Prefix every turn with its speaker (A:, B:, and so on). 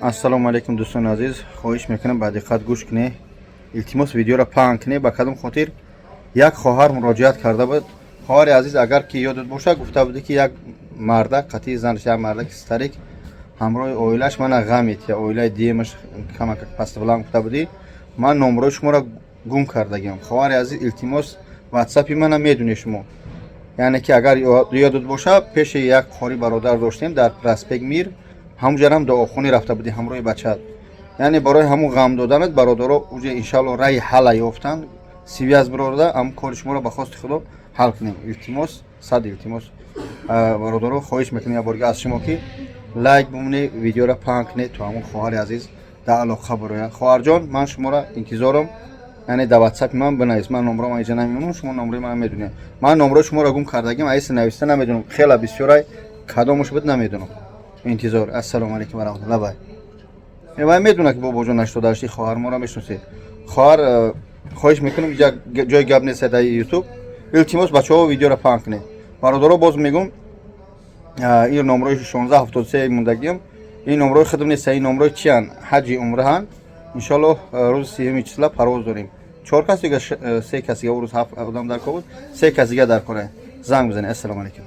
A: Ассалому алайкум, дӯстони азиз. Хоҳиш мекунам, ба диққат гӯш кунед. Илтимос, видеоро паҳн кунед. Ба кадом хотир? Як хоҳар муроҷиат карда буд. Хоҳари азиз, агар ки ёдат бошад, гуфта будӣ, ки як мардак қатъи занаш, як мардаки старик ҳамроҳи оилаш мана ғам метия, оилаи диемаш камакак пастбаланд гуфта будӣ. Ман номрои шуморо гум кардагиам. Хоҳари азиз, илтимос, ватсапи мана медунед шумо. Яъне ки агар ёдат бошад, пеши як қори бародар доштем дар проспект Мир, ҳамуҷарам дуохонӣ рафта будӣ ҳамроҳи бачаат. Яъне барои ҳамун ғам доданат бародаро уже иншалло раи ҳалла ёфтанд, связь бирода, ҳам кори шуморо ба хости Худо ҳал кунем. Илтимос, сад илтимос, бародаро, хоҳиш мекунем як борга аз шумо, ки лайк бимонед, видеоро паҳн кунед, то ҳамун хоҳари азиз дар алоқа бирояд. Хоҳарҷон, ман шуморо интизорам. Яъне дар ватсапи ман бинавис. Ман номрома иҷа намемонам, шумо номрои ман медонед. Ман номрои шуморо гум кардагим, аиси нависта намедонам, хела бисёрай, кадомаш буд, намедонам. Интизор. Ассалому алайкум ва раҳматуллоҳ. Бай вай медонад, ки бобоҷон 88 хоҳар моро мешиносед. Хоҳар, хоҳиш мекунам, иҷа ҷои гап нест дар Ютуб. Илтимос, бачаҳо, видеоро паҳн кунед. Бародаро, боз мегум, ин номрои 1673 мондагиам, ин номрои худам нест, ин номрои чиян, ҳаҷи умраҳанд. Иншоаллоҳ, рӯзи 30-уми числа парвоз дорем. Чор кас дига, се кас дига, рӯз ҳафт одам дар кор буд, се кас дига дар кора. Занг бизанед. Ассалому алайкум.